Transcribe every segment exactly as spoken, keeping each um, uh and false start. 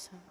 Sound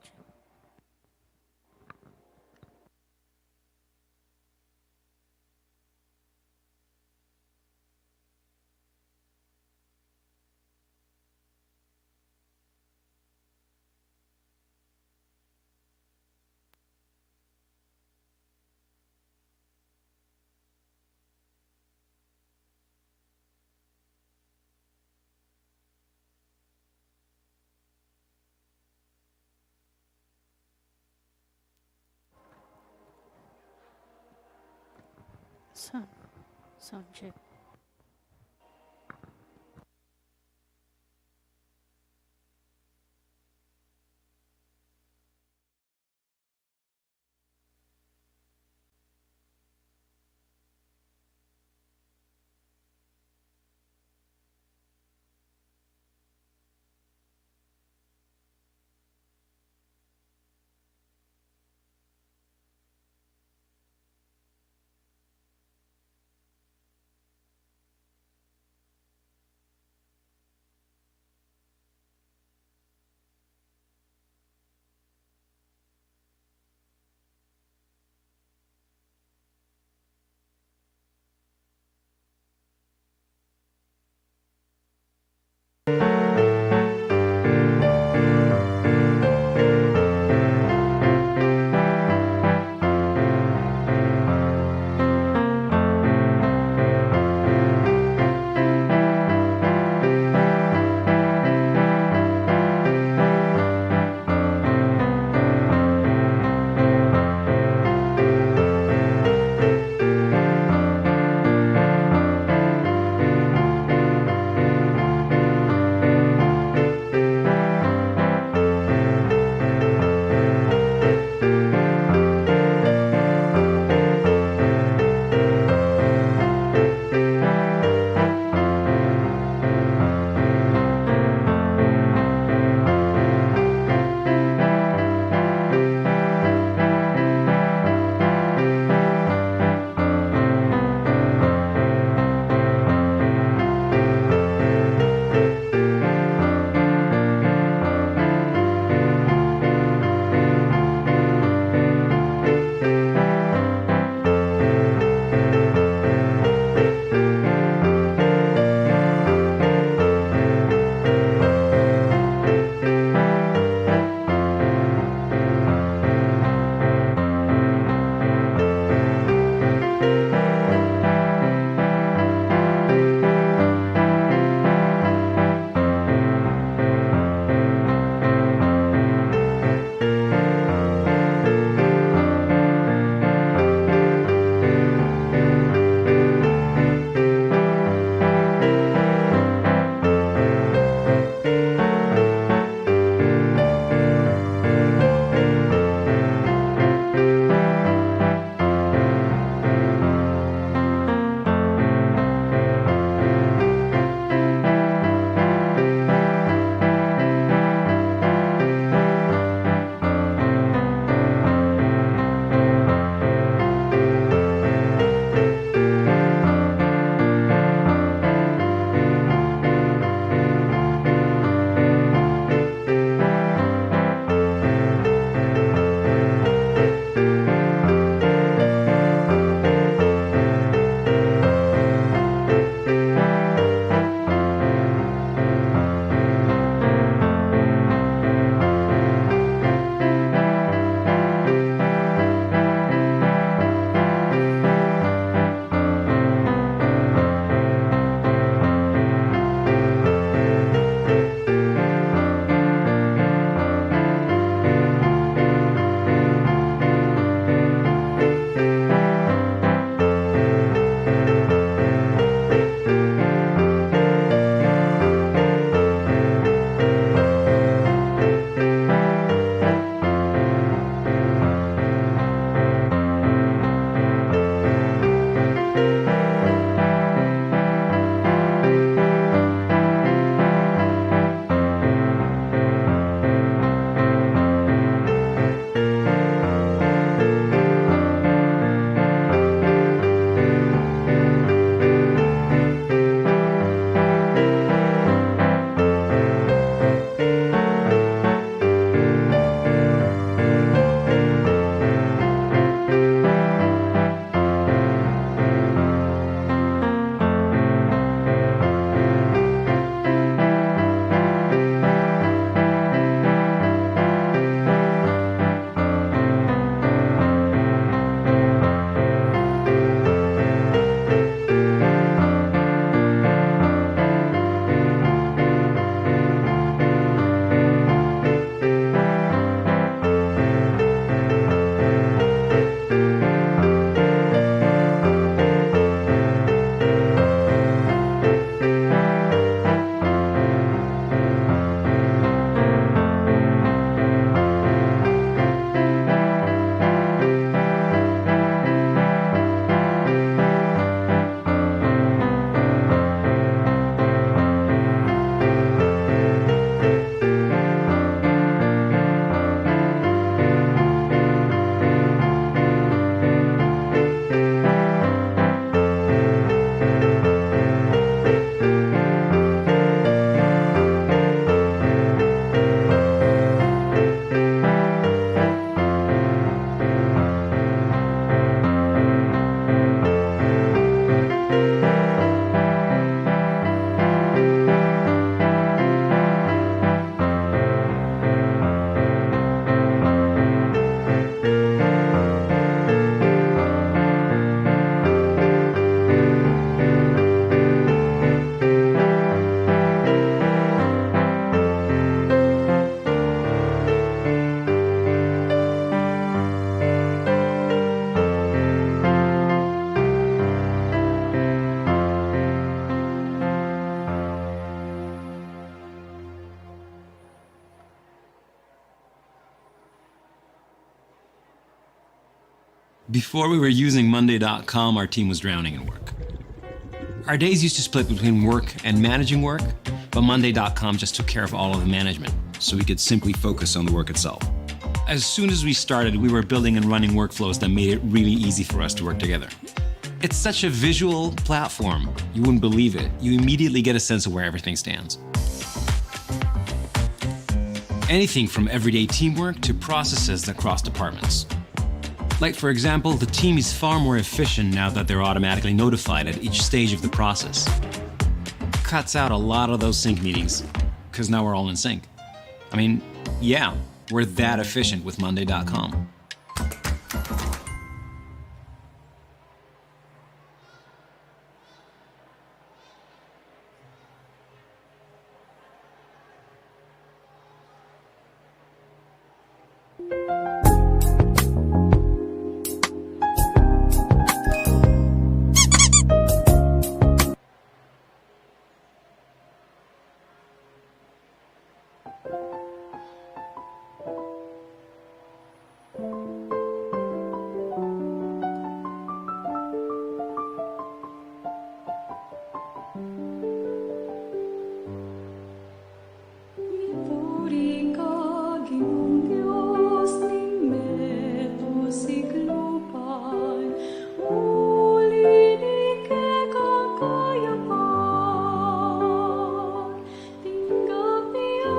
check. Sound, sound check. Before we were using Monday dot com, our team was drowning in work. Our days used to split between work and managing work, but Monday dot com just took care of all of the management, so we could simply focus on the work itself. As soon as we started, we were building and running workflows that made it really easy for us to work together. It's such a visual platform, you wouldn't believe it. You immediately get a sense of where everything stands. Anything from everyday teamwork to processes that cross departments. Like, for example, the team is far more efficient now that they're automatically notified at each stage of the process. Cuts out a lot of those sync meetings, because now we're all in sync. I mean, yeah, we're that efficient with Monday dot com. Mipuri ka, Ginung Dios ning meto siklupan, uli ning kekang kayapan. Tinggap ya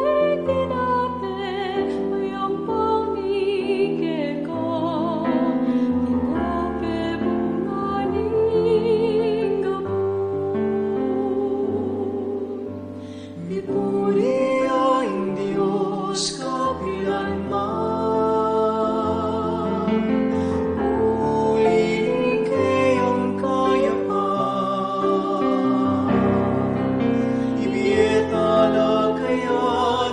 ing tinape, ing pangike ko, tinape bunga ning gabus. Mipuri ya ing Dios kapilan man. Uli ning keyang kayapan, ibie tala kaya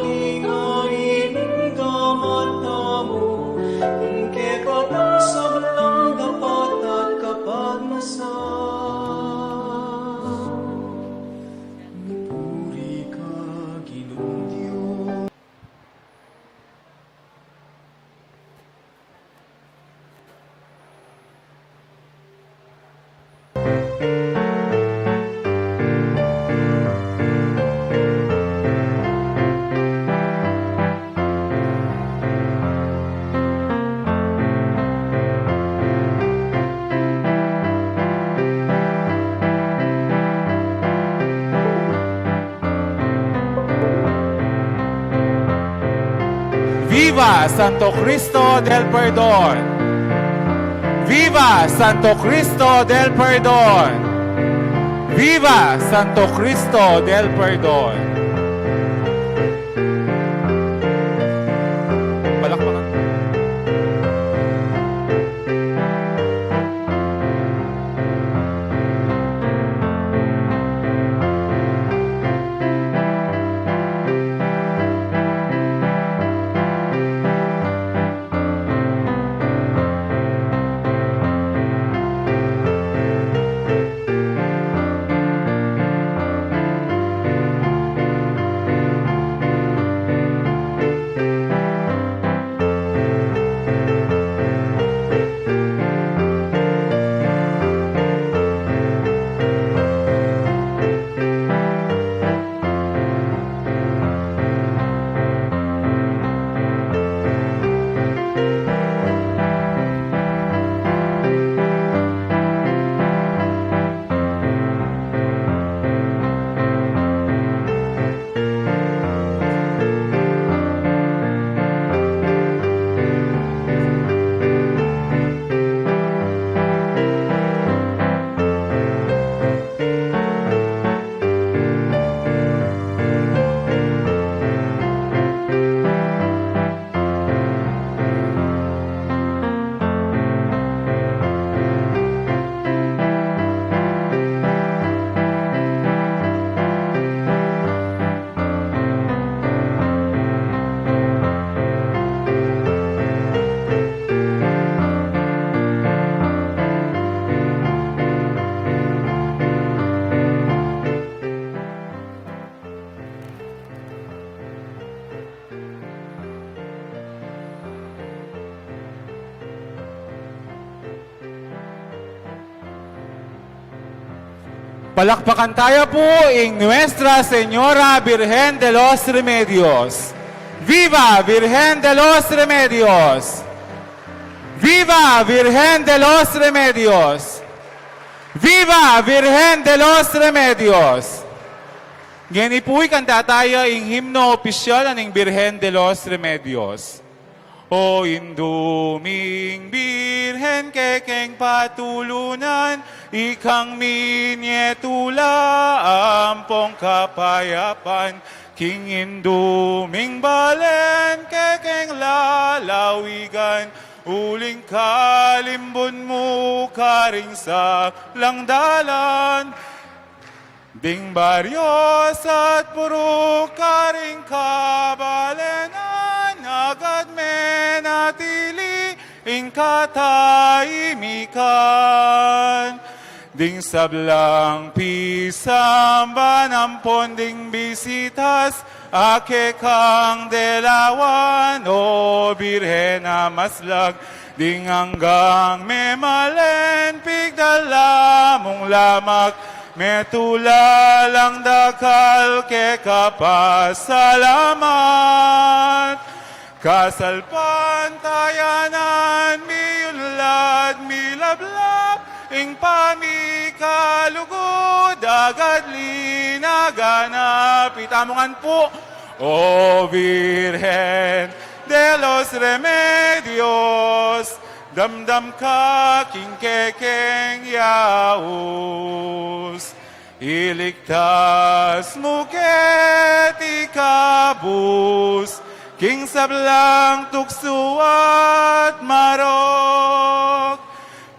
ing ari ning gamat tamu, ing kekatang sablang dapat at kapagnasan. Mipuri ka, Ginung Dios. Viva Santo Cristo del Perdon! Viva Santo Cristo del Perdon! Viva Santo Cristo del Perdon! Palakpakan. Palakpakan taya pu ing Nuestra Señora Birhen de los Remedios. Viva Virgen de los Remedios! Viva Virgen de los Remedios! Viva Virgen de los Remedios! Ngeni pu ikanta taya ing himno opisyal a ning Birhen de los Remedios. O Indu ming Birhen, kekeng patulunan, ikang minyetula ampong kapayapan, king indu ming balen, kekeng lalawigan, uling kalimbun mu karing sablang dalan. Ding baryos at puruk karing kabalenan, agad menatili ing katahimikan. Ding sablang pisamban ampon ding bisitas, a kekang delawan, o Birhen a maslag, ding anggang memalen, pigdala mung lamak, metula lang dakal keka pasalamat. Kasalpantayanan, miyunlad, milablab, ing pamikalugud, agad linaganap. Itamu ngan pu, O Virgen de los Remedios, damdam ka king kekeng yaus. Iligtas mu ke, ikabus king sablang tuksu at marok.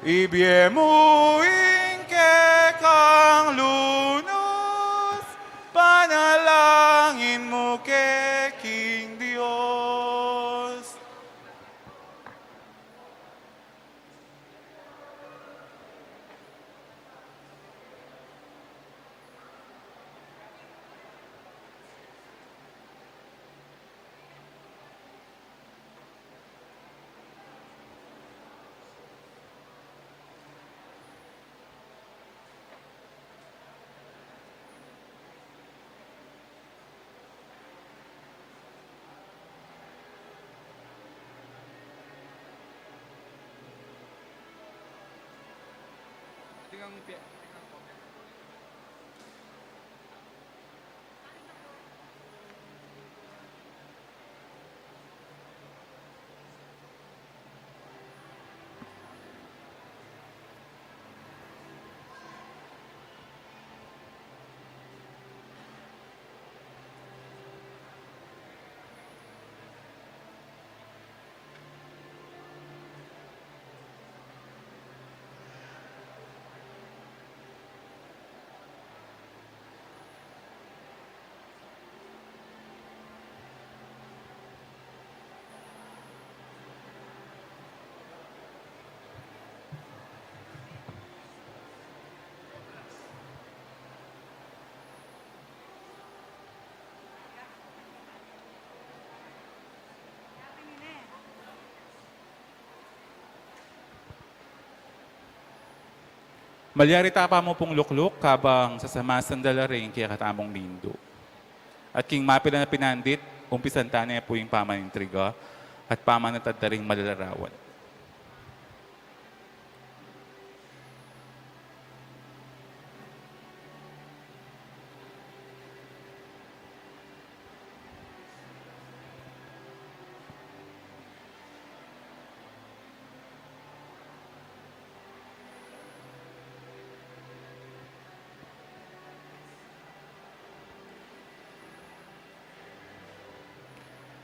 Ibie mu ing kekang lunus, panalangin mu ke king Dios. Malyari ta pa mu pung lukluk kabang sasama sandal la ring kekatamung mindu. At king mapilan a pinandit, umpisan ta ne pu ing pamanintriga at pamanatad da ring malalarawan.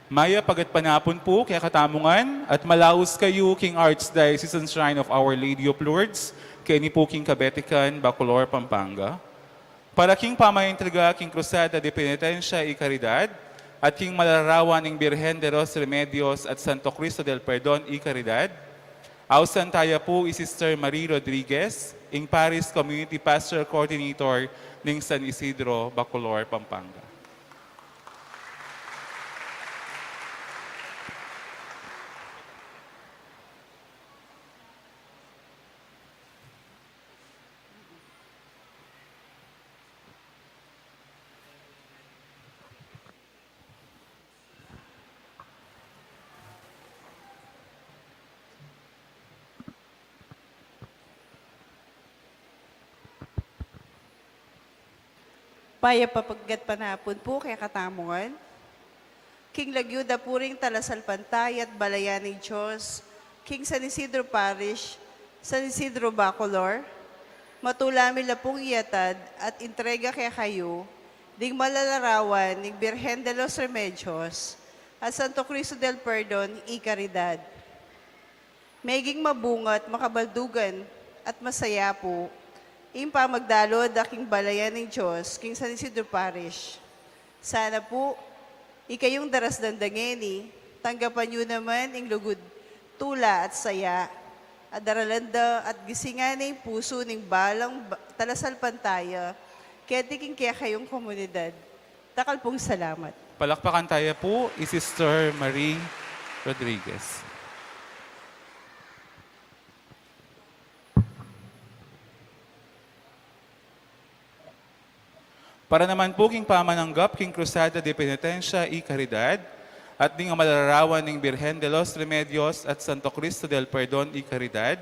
Mayap a gatpanapun pu kekatamu ngan, at malaus kayu king Archdiocesan Shrine of Our Lady of Lourdes, keni pu king Cabetican, Bacolor, Pampanga. Para king pamanintriga king Cruzada de Penitencia y Caridad, at king malalarawan ning Birhen de los Remedios at Santo Cristo del Perdon y Caridad, ausan taya pu i Sister Marie Rodriguez, ing Parish Community Pastoral Coordinator ning San Isidro, Bacolor, Pampanga. Mayap a pagkat panapun pu kekatamu ngan. King lagyu da pu ring talasalpantaya at balayan ning Dios, king San Isidro Parish, San Isidro Bacolor, matula mi la pung iyatad at intrega kekayu ding mal a larawan ning Birhen de los Remedios at Santo Cristo del Perdon y Caridad. Meging mabunga at makabaldugan at masaya pu ing pamagdalu da king balayan ning Dios king San Isidro Parish. Sana pu, ikayung darasdan da ngeni, tanggapan yu naman ing lugud, tula at saya a daralan da at gisingan ning pusu ning balang ba-, talasalpantaya keti king kekayung komunidad. Dakal pung salamat. Palakpakan taya pu i Sister Marie Rodriguez. Para naman pu king pamananggap king Cruzada de Penitencia y Caridad at ding mal a larawan ning Birhen de los Remedios at Santo Cristo del Perdon y Caridad,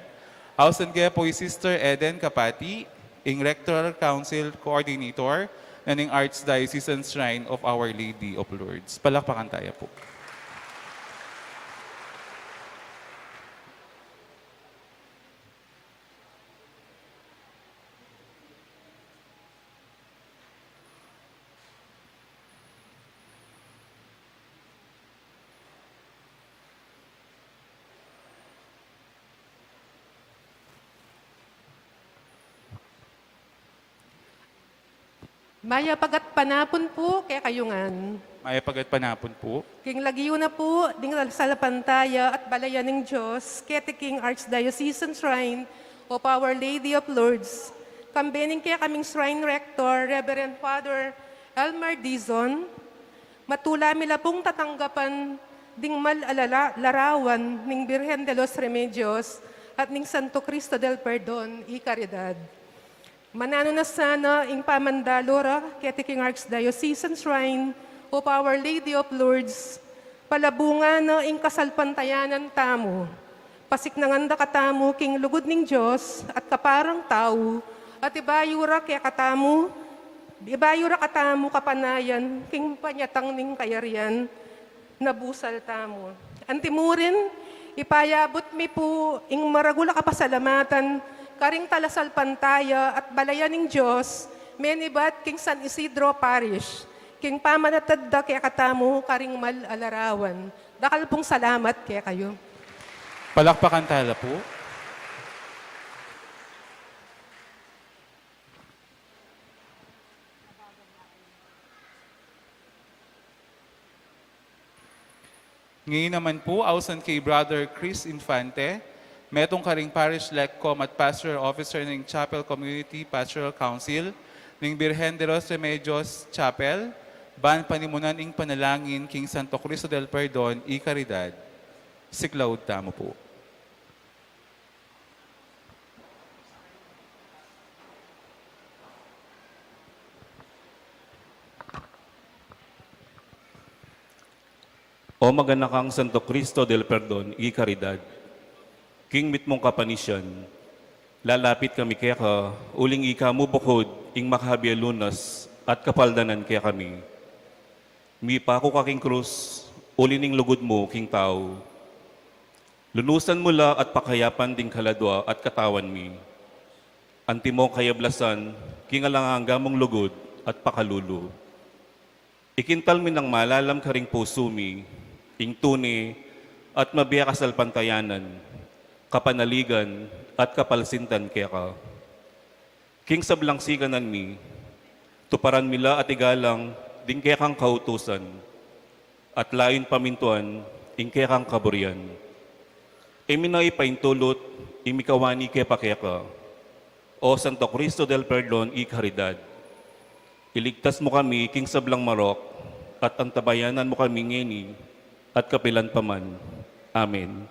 ausan ke pu i Sister Eden Capati, ing Rectoral Council Coordinator na ning Archdiocesan Shrine of Our Lady of Lourdes. Palakpakan taya pu. Mayap a gatpanapun pu kekayu ngan. Mayap a gatpanapun pu. King lagyu na pu ding talasalpantaya at balayan ning Dios keti king Archdiocesan Shrine of Our Lady of Lourdes, kambe ning kekaming Shrine Rector, Reverend Father Elmer Dizon, matula mi la pung tatanggapan ding mal a lala-, larawan ning Birhen de los Remedios at ning Santo Cristo del Perdon y Caridad. Mananu na sana ing pamandalu ra keti king Archdiocesan Shrine of Our Lady of Lourdes, palabungan na ing kasalpantayanan tamu. Pasiknangan da katamu king lugud ning Dios at kaparang tau, at ibayu ra kekatamu, ibayu ra katamu kapanayan king panyatang ning kayarian na busal tamu. Antimurin, ipayabut mi pu ing maragul a kapasalamatan karing talasalpantaya at balayan ning Dios, menibat king San Isidro Parish, king pamanatad da kekatamu karing mal a larawan. Dakal pung salamat kekayu. Palakpakan tala pu. Ngeni naman pu, ausan kay Brother Chris Infante, metung karing Parish Lecom at Pastoral Officer ning Chapel Community Pastoral Council ning Birhen de los Remedios Chapel, ban panimunan ing panalangin king Santo Cristo del Perdon y Caridad. Siklaud tamu pu. O maganakang Santo Cristo del Perdon y Caridad, king mitmung kapanisian, lalapit kami keka, uling ika mu bukud ing makahabie lunas at kapaldanan kekami. Mipaku ka king krus, uli ning lugud mu king tau. Lunusan mu la at pakayapan ding kaladua at katawan mi. Antimo kayablasan king alang angga mung lugud at pakalulu. Ikintal mi nang malalam karing pusu mi ing tune at mabie a kasalpantayanan, kapanaligan at kapalsintan keka. King sablang sikanan mi, tuparan mi la at igalang ding kekang kautusan, at layun pamintuan ing kekang kaburian. E mi na ipaintulut ing mikawani ke pa keka, O Santo Cristo del Perdon y Caridad. Iligtas mu kami king sablang marok, at antabayanan mu kami ngeni at kapilan pa man. Amen.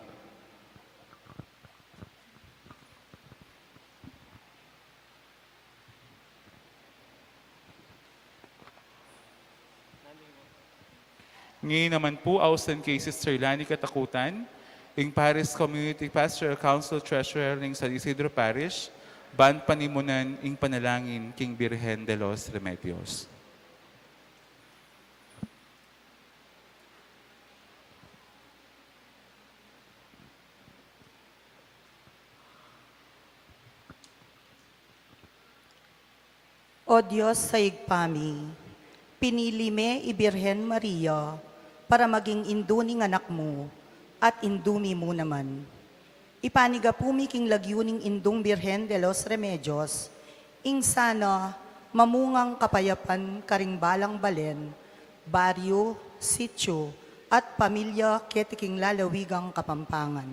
Ngeni naman pu, ausan kay Sister Lani Katakutan, ing Parish Community Pastoral Council Treasurer ning San Isidro Parish, ban panimunan ing panalangin king Birhen de los Remedios. O Dios a Ibpa mi, pinili me i Birhen Maria para maging indu ning Anak mu, at indu mi mu naman. Ipanigapu mi king lagyu ning Indung Birhen de los Remedios, ing sana mamungang kapayapan karing balang balen, baryu, sityu, at pamilya keti king lalawigang Kapampangan.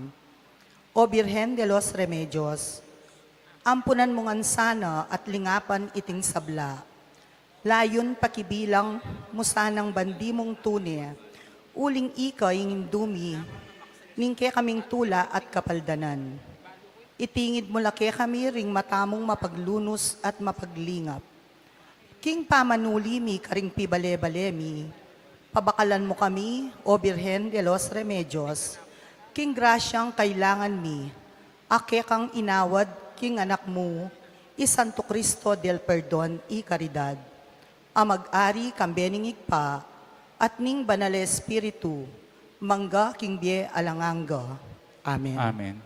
O Birhen de los Remedios, ampunan mu ngan sana at lingapan iting sabla. Layun pakibilang mu sanang bandi mung tune, uling ika ing indu mi ning kekaming tula at kapaldanan. Itingid mu la kekami ring mata mung mapaglunus at mapaglingap. King pamanuli mi karing pibale-bale mi, pabakalan mu kami, O Birhen de los Remedios, king grasyang kailangan mi, a kekang inawad king Anak mu, i Santo Cristo del Perdon y Caridad, a mag-ari kambe ning Ibpa at ning Banal a Espiritu, mangga king bie alang angga. Amen. Amen.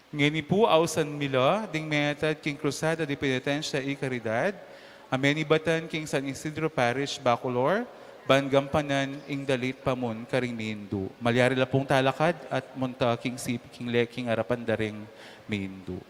Ngeni pu, ausan mi la ding menatad king Cruzada de Penitencia y Caridad, a menibatan king San Isidro Parish, Bacolor, ban gampanan ing dalit pamun karing miindu. Malyari la pung talakad at munta king sipi king le-, king arapan da ring miindu.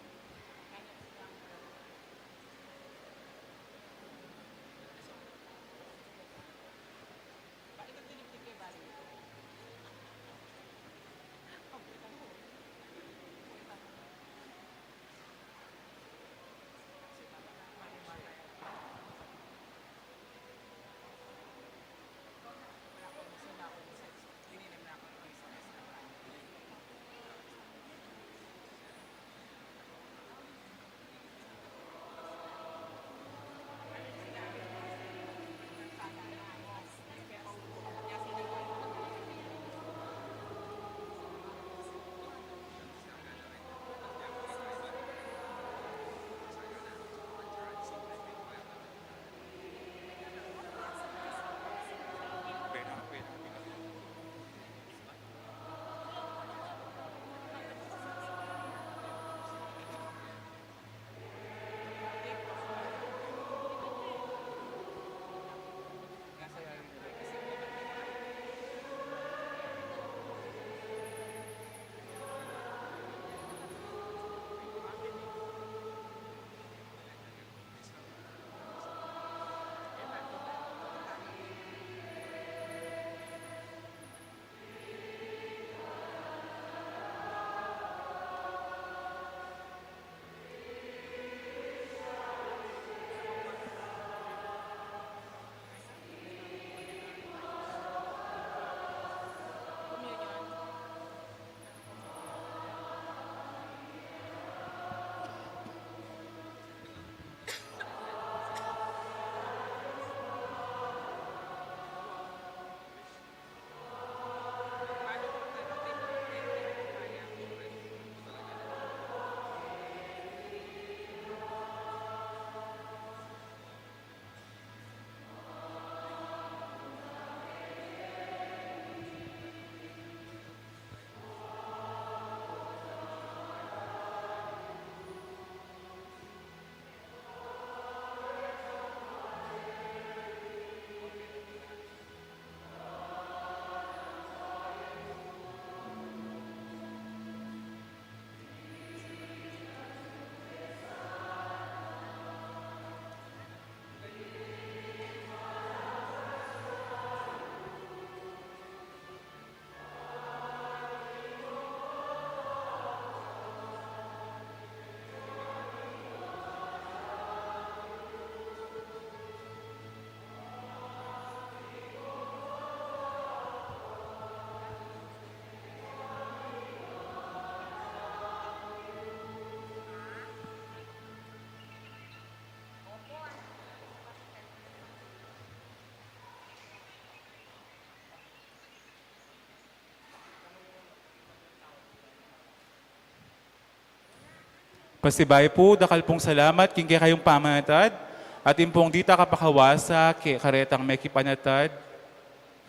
Pasibayu pu, dakal pung salamat king kekayung pamanatad. Atin pung dita kapakawasa ke karetang mekipanatad,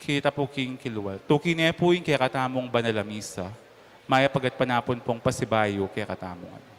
kita pu king kilwal. Tuki ne pu ing kekatamung banal a misa. Mayap a gatpanapun pung pasibayu kekatamu ngan.